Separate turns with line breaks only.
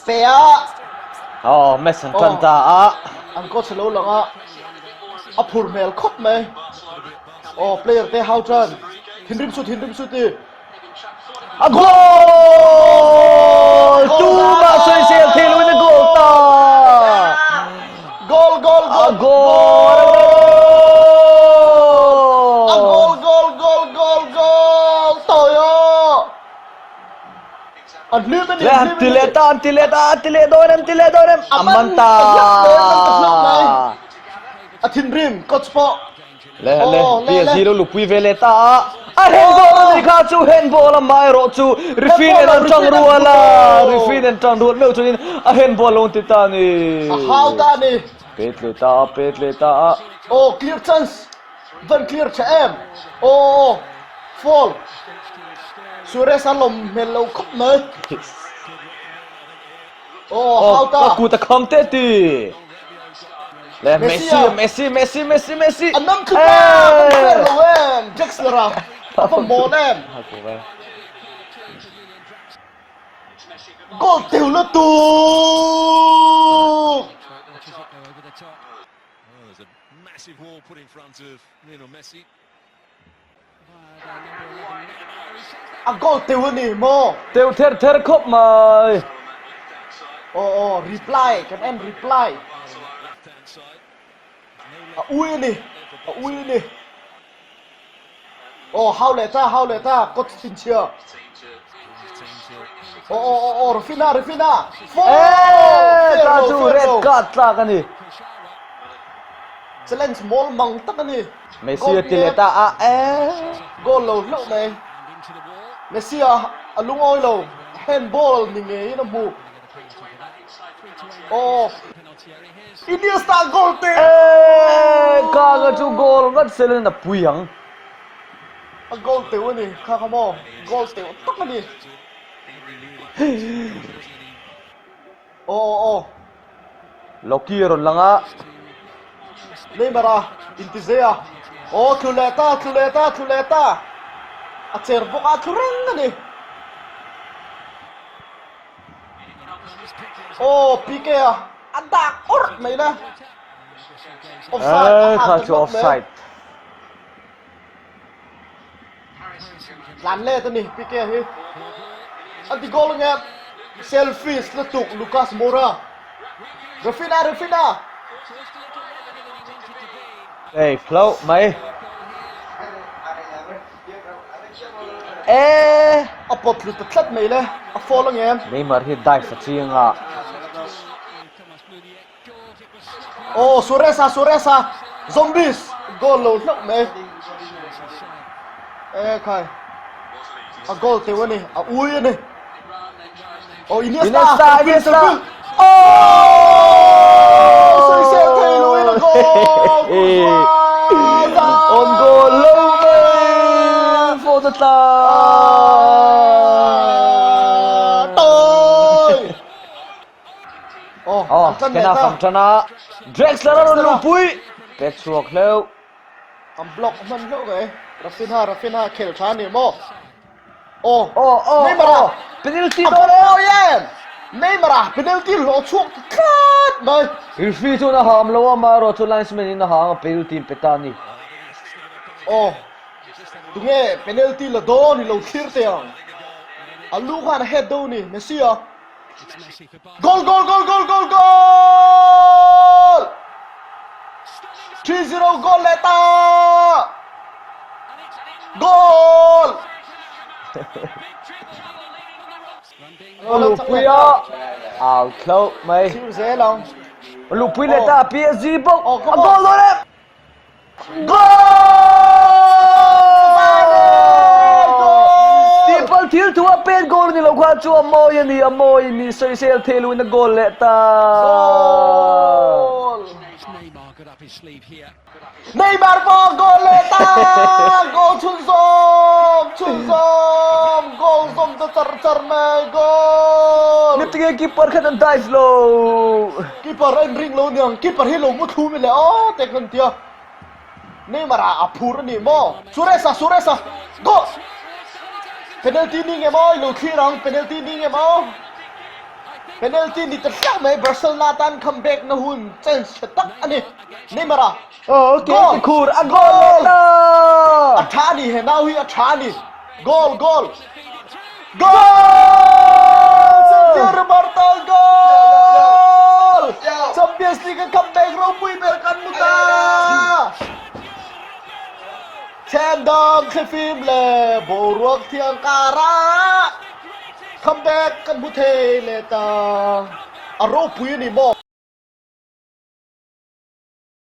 Pe a.
Oh, match an tan ta a.
An coach lo lang a. A phur hmel khawp mai. Oh, player te hau tan. Thinrim su, thinrim su ti.
A goal! Tumah sawisel thei loin a goal ta!
Goal, goal, goal!
A goal!
A goal, goal, goal, goal, goal! Tawi a! An hlim a ni,
Le,
an
an
hlim
ti
a ni.
leh ta, an ti leh ta, an ti leh dawn em, ti leh dawn em.
A
A man
man
ta!
ta hlauh mai, a man ta hlauh mai. A thinrim, coach pawh.
Le le PSG lo lupui ve leh ta a, a handball a ni kha chu handball a mah erawh chu referee nen an tang rual a, referee nen tang rual meuh chuanin a handball lo ti ta a ni.
A hau ta a ni.
Pet leh ta a, pet leh ta a.
Aw clear chance, van clear tha em. Aw foul. Suarez a lawm hmel lo khawp mai. Aw hau ta.
Ka kut a kham teh ti. Le Messi Messi Messi Messi Messi.
An nam thlu ta kan fair lo em Drexler a a va mawl em. Goal teu la tuk. A goal teu a ni maw?
Teu ther ther khawp mai.
Aw aw reply kan en reply. A ui a ni a ui a ni. Aw hau leh ta hau leh ta coach thinchhia. Aw aw aw aw Rafinha Rafinha. Foul!
Eee
Fair
ta
lo
chu
fair
red
lo.
card tlak a ni.
Challenge mawl mang tak a ni.
Messi a ti leh ta a e.
Goal lo hlauh mai. Messi a a lungawi lo. Handball ni ngeiin a hmu. Aw. Iniesta goal te.
E Kanga chu goal ngat selin a pui ang.
A goal teuh a ni. Kha kha maw. Goal teuh tak a ni. Aw aw aw.
Loki a rawn lang a.
Neymar a inti zeh a. Aw thlu leh ta, thlu leh ta, thlu leh ta. A cher bawk a, thlu reng a ni. Aw Pique a a dak awrh mai le. Offside a
Eh,
hak
kha
ta
chu
hlawk mai.
offside.
Tlan let a ni Pique hi. A ti goal ange. Selfies lutuk Lucas Moura. Raphinha Raphinha.
Ei phloh mai. E
A pawt hlu ta tlat mai le. A fall ange.
Neymar hi dive a chiang a.
Aw Suarez a Suarez a Zombies goal lo hlauh mai e khai a goal teuh a ni a ui a ni aw Iniesta
Iniesta Iniesta
oh sawisel thei lo in a goal
On goal lo mai for the tla
Toi
Aw, Kena fang tan a, Drexler a rawn luhpui, pet chhuak hleuh.
An block hman hleuh mai, Raphinha, Raphinha khel tha a ni maw? Aw,
Aw, aw,
Neymar a,
aw, penalty
a
dawn e!
mawi em! Neymar a penalty hlawh chhuak ta tlat mai.
Referee chuan a ham lo a, amaherawhchu linesman in a ham a, penalty in pe ta a ni.
Aw, tunge penalty la dawn i lo thlir teh ang. A lu khan a head deuh a ni, Messi a. Goal goal goal goal goal goal! 3-0 goal leh ta! Goal!
Lupui a au thloh mai.
Thlir zel ang.
Lupui leh ta PSG bawk.
Oh,
A goal dawn em? Tihpalh thil thu a pet goal ni lo kha chu a mawi a ni, a mawi mi sawisel thei luin a goal leh ta.
Neymar pawh a goal leh ta! Goal chhunzawm! Chhunzawm! Goal zawm ta char char mai! Goal!
Nge keeper khan an dive lo?
Keeper a inring lo niang, keeper hi lo mu thlum i le aw te kan tia. Neymar ah a phur a ni maw? Suarez a, Suarez a, goal! Penalty ni nge maw? I lo thlir ang, penalty ni nge maw? Penalty ni ta hlauh mai Barcelona tan comeback na hun chance tha tak a ni. Neymar a
Oh, okay,
Goal!
khur a goal leh ta!
A tha a ni, he nau hi a tha a ni. Goal, goal. Goal! Sergio Roberto goal! Champions League a comeback ropui ber kan hmu ta! Thendang thlifim leh boruak thiang karah comeback kan hmu thei leh ta. A ropui a ni maw?